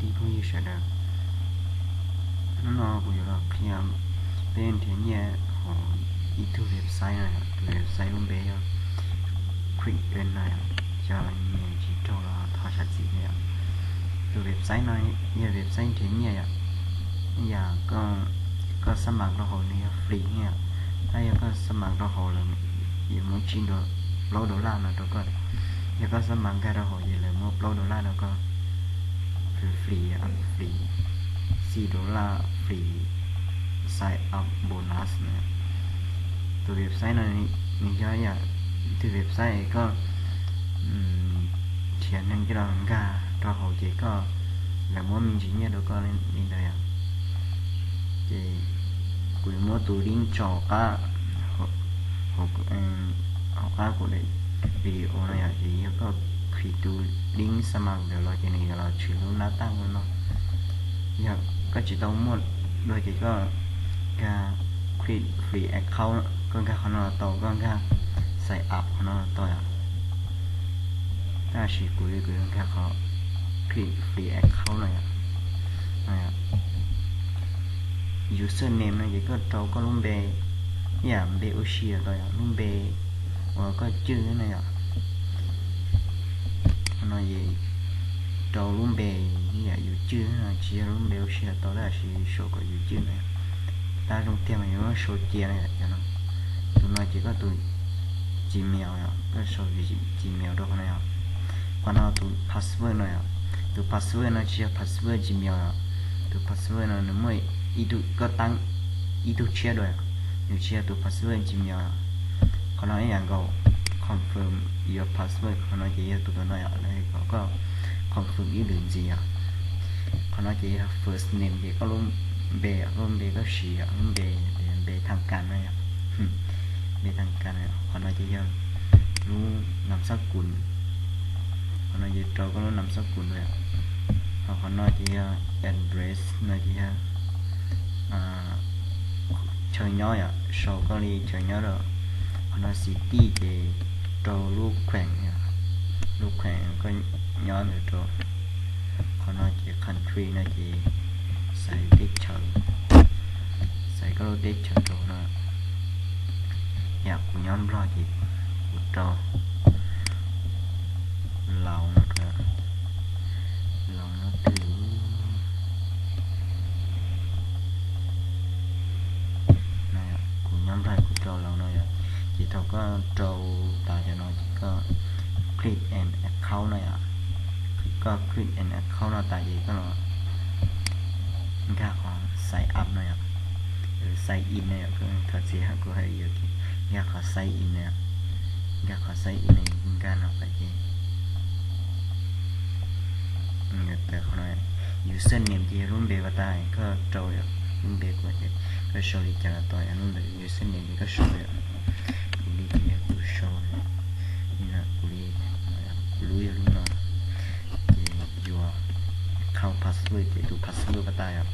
Ib phooj ywg sawv daws, hnub no kuv yuav los qhia peb nrhiav nyiaj hauv ib tug website no yom. Tus website lub npe yog Quick Earn no yom. Cov nyiam tsis raug los thov zam txim thiab yom. Tus website no yog website nrhiav nyiaj yom. Yam koj xab mas rau hauv nws yog free thiab yom. Tab yog koj xab mas rau hauv lawv yuav muab tsib, plaub dollar no rau koj. Yog koj xab mas nkag rau hauv ces lawv muab plaub dollar rau koj free, free, xij dollar free sign up bonus no. Tus website no nws yog ib yam tus website koj nrhiav neeg coj los nkag rau hauv ces koj, lawv muab me ntsis nyiaj rau koj li ntawd yom. Ces kuv yuav muab tus link tso qab hauv qab kuv daim video no yom. Ces yog koj khuam tus link xab mas ntawd los ces nws yuav los tshwm lub nab taj no. Yog koj tsis tau muaj dua ces koj nkag create free account, koj nkag qhov no los tau, koj nkag sign up qhov no los tau yom. Tab sis kuv, kuv yuav nkag qhov create free account no yom. Username no ces koj rau koj lub npe, ib yam npe ua si los tau yom, lub npe uas koj cwj no yom. Qhov no ces rau lub npe ib yam yus cwj no, tsis yog lub npe ua si los tau tab sis sau kom yus cwj na. Tab zoo tiag mas yuav muab sau cia na yom. Tus no ces koj tus Gmail yom, koj sau Gmail rau qhov no yom. Qhov no tus password no yom, tus password no tsis yog password Gmail yom. Tus password no nws muaj ib tug, koj tab ib tug tshiab dua yom, nws tsis yog tus password Gmail yom. Qhov no ib yam nkaus, confirm your password, qhov no ces yog tus no yom, kom koj confirm ib lwm ntxiv yom. Qhov no ces yog first name ces koj lub npe, lub npe koj siv yom, lub npe, npe thaj kas no yom. Npe thaj kas no yom. Qhov no ces yog lub nam xab kus, qhov no ces rau koj lub nam xab kus dua yom. Ho qhov no ces yog address no ces yog chaw nyob yom, sau koj li chaw nyob rau. Qhov no city ces rau lub kheem, lub kheem koj nyob ntawd rau. Qhov no ces country no ces xaiv teb chaws, xaiv koj lub teb chaws rau no. Yam kuv nyob Nplog ces kuv rau Laus no, Laus no twg no yom, kuv nyob Nplog kuv rau Laus no yom. Ces thaum koj rau tas cov no ces koj create an account no yom. Koj create an account no tas ces koj los nkag qhov sign up no yom, sign in no yom, thov txim kuv hais yuam kev, nkag qhov sign in no yom, nkag qhov sign in no, nkag no tas ces username ces yog lub npe uas tas koj rau yom, lub npe kuv, koj sau li cas los tau yom, lub npe username ces koj sau yom. Kuv li ces yog kuv sau li no, kuv li, kuv lub yog lub no. Ces yuav account password ces tus password uas tas yom.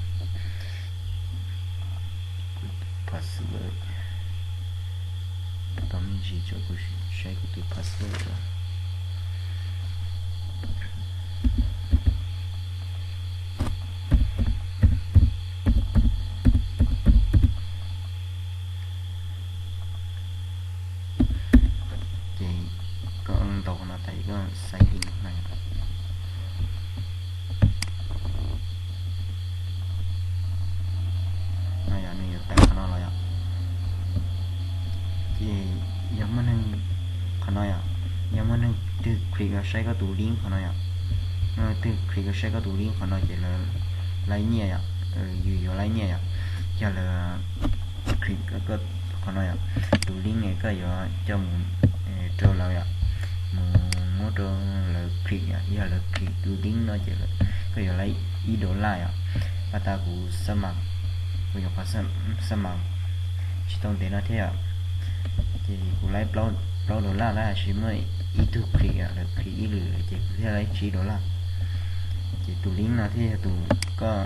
Kuv tus password, tau me ntsis tso kuv saib kuv tus password tso. Ces koj ntaus qhov no tas koj sign in no. No yog nws yuav tawm qhov no los yom. Ces yog muaj neeg, qhov no yom, yog muaj neeg twg click los saib koj tus link qhov no yom, muaj neeg twg click los saib koj tus link qhov no ces lawv laib nyiaj yom, yus yuav laib nyiaj yom. Yog lawv click qhov no yom, tus link ne koj yuav coj mus rau lawv yom, mus muab rau lawv click yom. Yog lawv click tus link no ces koj yuav laib ib dollar yom. Pas tas kuv xab mam, kuv nyuam qhuav xab mam tsis tau ntev no thiab yom, ces kuv laib plaub dollar tab sis muaj ib tug click yom, lawv click ib lwm lawm ces kuv thiaj laib tsib dollar. Ces tus link no thiaj yog tus koj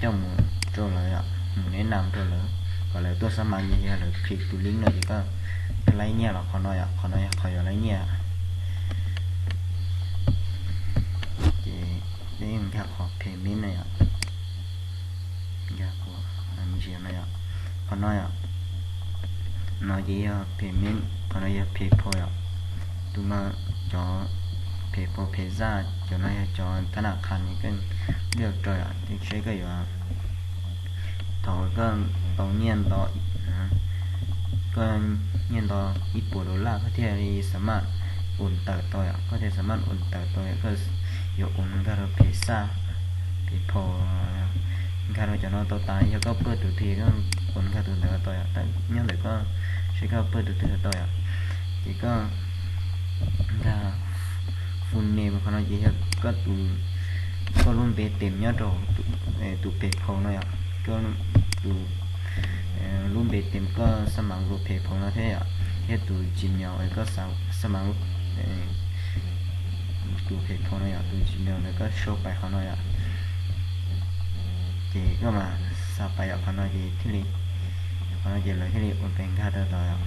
coj mus rau lawv yom, mus neb nam rau lawv kom lawv tuaj xab mam. Yog lawv click tus link no ces koj laib nyiaj los qhov no yom, qhov no yog qhov yuav laib nyiaj. Ces peb page main no yom. Qhov no yom, no ces yog page main, qhov no yog page pro yom. Tus no cov page pro page zaj, cov no yog cov tab naj qha ne koj lij rau yom, seb koj yuav thaum koj tau nyiaj nto, koj nyiaj nto ib puas dollar koj thiaj li xa maj ua tawm tau yom, koj thiaj xa maj ua tawm tau yom, koj yuav ua nkag rau page xaj, page pro, nkag rau cov no tau tas, yog koj pab tus twg koj ua nkag tus ntawd tau yom, nyob ntawm koj, seb koj pab tus twg tau yom. Ces koj nkag full name qhov no ces yog koj tus, koj lub npe tes nyob rau tus page pro no yom, koj tus lub npe tes koj xa maj ua page pro no thiab yom, thiab tus Gmail koj xa maj ua tus page pro no yom, tus Gmail ntawd koj sau pais qhov no yom. Ces koj mam xa pais yom, qhov no ces thiaj li, qhov no ces lawv thiaj li ua pes nkag tau tau yom.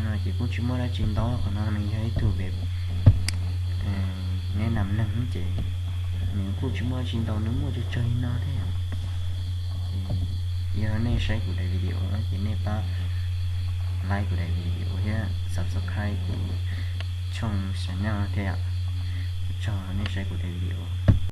No ces kuj tsis muaj dab tsi ntau, qhov no nws yog ib tug page neb nam neeg ces nws kuj tsis muaj dab tsi ntau, nws muaj tsawg tsawg li no thiab yom. Yog nej saib kuv daim video no ces nej pab like kuv daim video thiab subscribe kuv channel thiab yom. Tsaug nej saib kuv daim video.